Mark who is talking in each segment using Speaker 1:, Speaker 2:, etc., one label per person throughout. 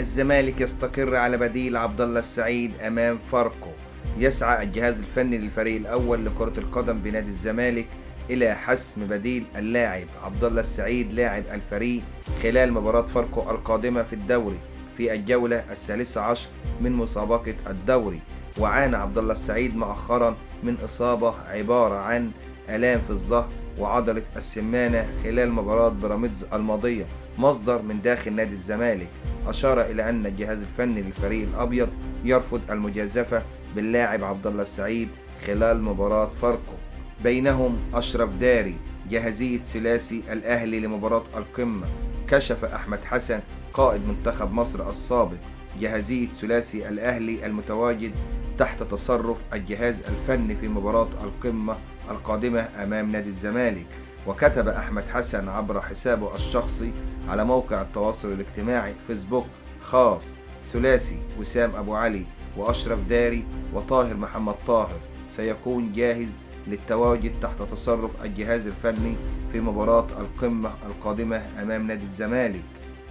Speaker 1: الزمالك يستقر على بديل عبد الله السعيد امام فاركو. يسعى الجهاز الفني للفريق الاول لكرة القدم بنادي الزمالك الى حسم بديل اللاعب عبد الله السعيد لاعب الفريق خلال مباراة فاركو القادمة في الدوري في الجولة 13 من مسابقة الدوري. وعانى عبد الله السعيد مؤخرا من إصابة عبارة عن آلام في الظهر وعضلة السمانة خلال مباراة بيراميدز الماضية. مصدر من داخل نادي الزمالك أشار إلى أن الجهاز الفني للفريق الأبيض يرفض المجازفة باللاعب عبد الله السعيد خلال مباراة فاركو. بينهم أشرف داري. جاهزية ثلاثي الأهلي لمباراة القمة. كشف أحمد حسن قائد منتخب مصر السابق جاهزية ثلاثي الأهلي المتواجد تحت تصرف الجهاز الفني في مباراة القمة القادمة أمام نادي الزمالك. وكتب أحمد حسن عبر حسابه الشخصي على موقع التواصل الاجتماعي فيسبوك خاص: ثلاثي وسام أبو علي وأشرف داري وطاهر محمد طاهر سيكون جاهز للتواجد تحت تصرف الجهاز الفني في مباراة القمة القادمة أمام نادي الزمالك.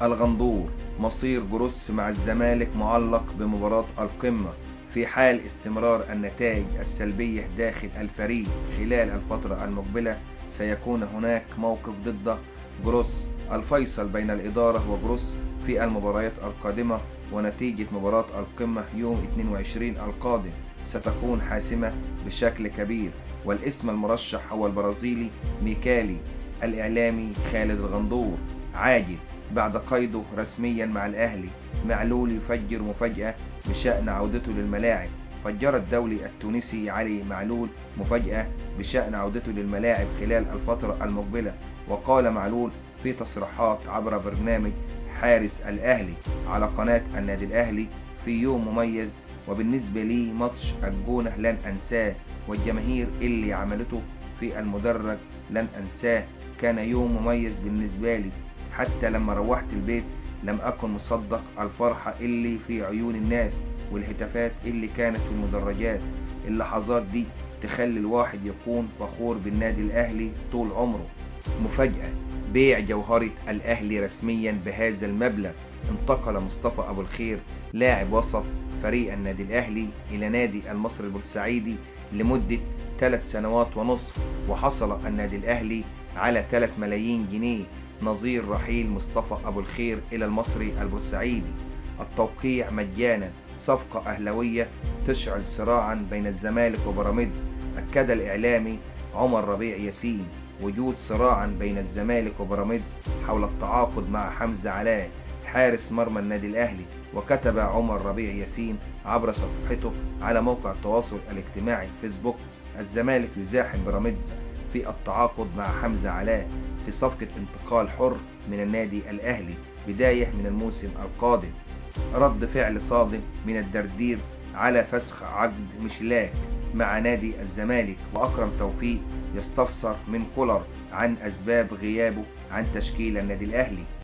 Speaker 1: الغندور: مصير جروس مع الزمالك معلق بمباراة القمة في حال استمرار النتائج السلبية داخل الفريق خلال الفترة المقبلة. سيكون هناك موقف ضد جروس. الفيصل بين الإدارة وجروس في المباريات القادمة، ونتيجة مباراة القمة يوم 22 القادم ستكون حاسمة بشكل كبير. والاسم المرشح هو البرازيلي ميكالي. الإعلامي خالد الغندور عاجل بعد قيده رسميا مع الأهلي. معلول يفجر مفاجأة بشأن عودته للملاعب. فجر الدولي التونسي علي معلول مفاجأة بشأن عودته للملاعب خلال الفترة المقبلة. وقال معلول في تصريحات عبر برنامج حارس الأهلي على قناة النادي الأهلي: في يوم مميز، وبالنسبة لي ماتش الجونة لن أنساه، والجماهير اللي عملته في المدرج لن أنساه، كان يوم مميز بالنسبة لي، حتى لما روحت البيت لم أكن مصدق الفرحة اللي في عيون الناس والهتافات اللي كانت في المدرجات. اللحظات دي تخلي الواحد يكون فخور بالنادي الأهلي طول عمره. مفاجأة: بيع جوهرة الأهلي رسميا بهذا المبلغ. انتقل مصطفى أبو الخير لاعب وسط فريق النادي الأهلي إلى نادي المصري البورسعيدي لمدة 3.5 سنوات، وحصل النادي الأهلي على 3 ملايين جنيه نظير رحيل مصطفى أبو الخير إلى المصري البورسعيدي. التوقيع مجانا. صفقة أهلوية تشعل صراعا بين الزمالك وبيراميدز. أكد الإعلامي عمر ربيع ياسين وجود صراعا بين الزمالك وبيراميدز حول التعاقد مع حمزة علاء حارس مرمى النادي الأهلي. وكتب عمر ربيع ياسين عبر صفحته على موقع التواصل الاجتماعي فيسبوك: الزمالك يزاحم بيراميدز في التعاقد مع حمزة علاء في صفقة انتقال حر من النادي الأهلي بداية من الموسم القادم. رد فعل صادم من الدردير على فسخ عقد مشلاك مع نادي الزمالك. وأكرم توفيق يستفسر من كولر عن أسباب غيابه عن تشكيل النادي الأهلي.